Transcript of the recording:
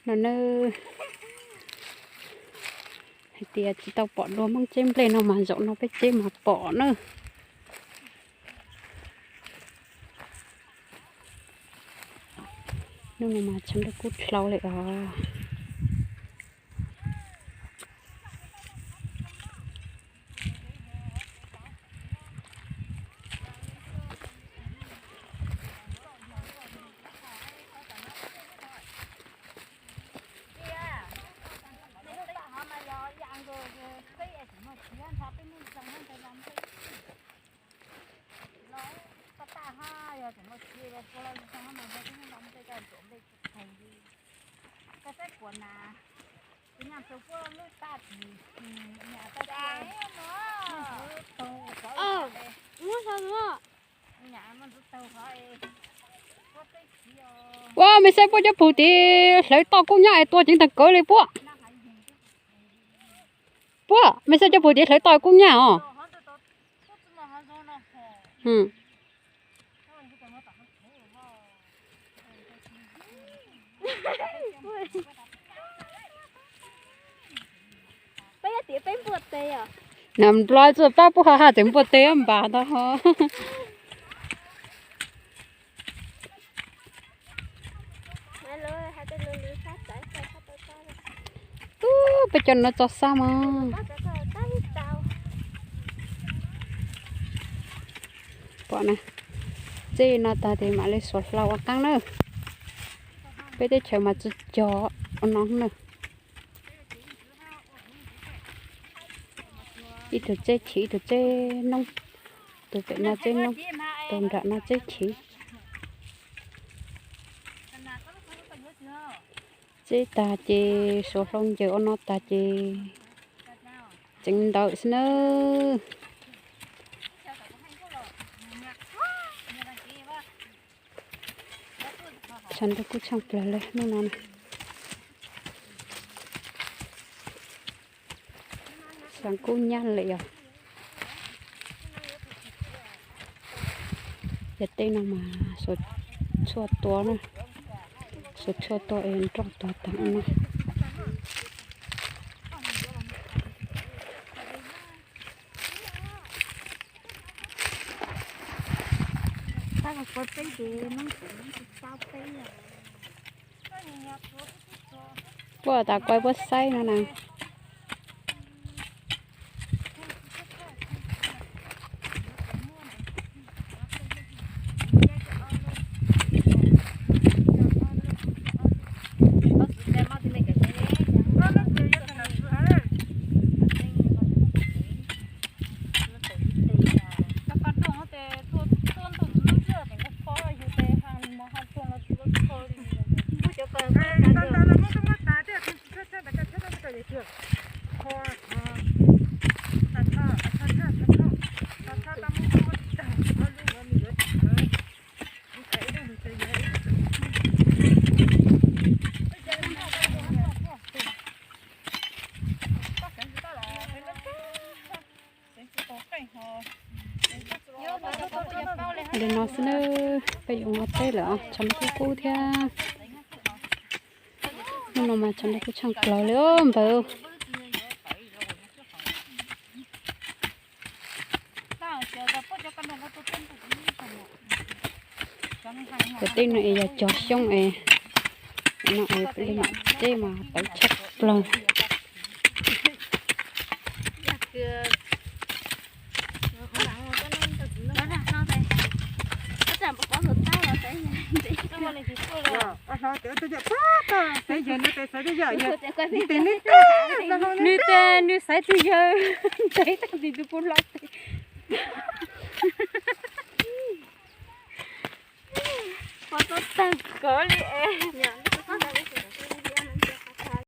No nawb, hais tias tsis tau pom dua Hmoob ceb nplej no mas zaum no peb ceb mas pom nawb. Hnub no mas tshav ntuj kub dlhau li os. Ua, me saib puab cov pug tid hlawv toj kub nyab es tua ceev tag kawg li puab. Puab, me saib cov pug tid hlawv toj kub nyab os. Nplob txuj pab puab ho haj tseem npuaj teg npas ntag ho. Tub, peb cov no tso xab mog. Pom na, txij no tag tes mam li xuas hlau ua qaab na. Peb teb chaws mas tsi cog ua no na. Ib tug txeb chiv, ib tug txeb noob, tus pem no txeb noob, tus nram no txeb chiv. Txeb tag ces xuas hlau ncaws ua no tag ces tseev ntawm xwb nawb. Tshav ntuj kub tshaaj plawg le hnub no na. Tshav kub nyab le yog. Yog tej no mas xuas tshuaj tua na, xuas tshuaj tua es nroj tuag tag no. Puab tas kuv puab saib no na. Li no xwb nawb, peb yuav ua teb lawm, tshav ntuj kub kub thiab. Hnub no mas tshav ntuj kub tshaaj plawg li npawg. Cov teb no es yog cog xyoob es, no es li mam teb mas tawv tshaj plawg. Nws tes nws xaiv twg yawg ntev tag tim tus puv hlau tes. Pov tau tag kawg li es.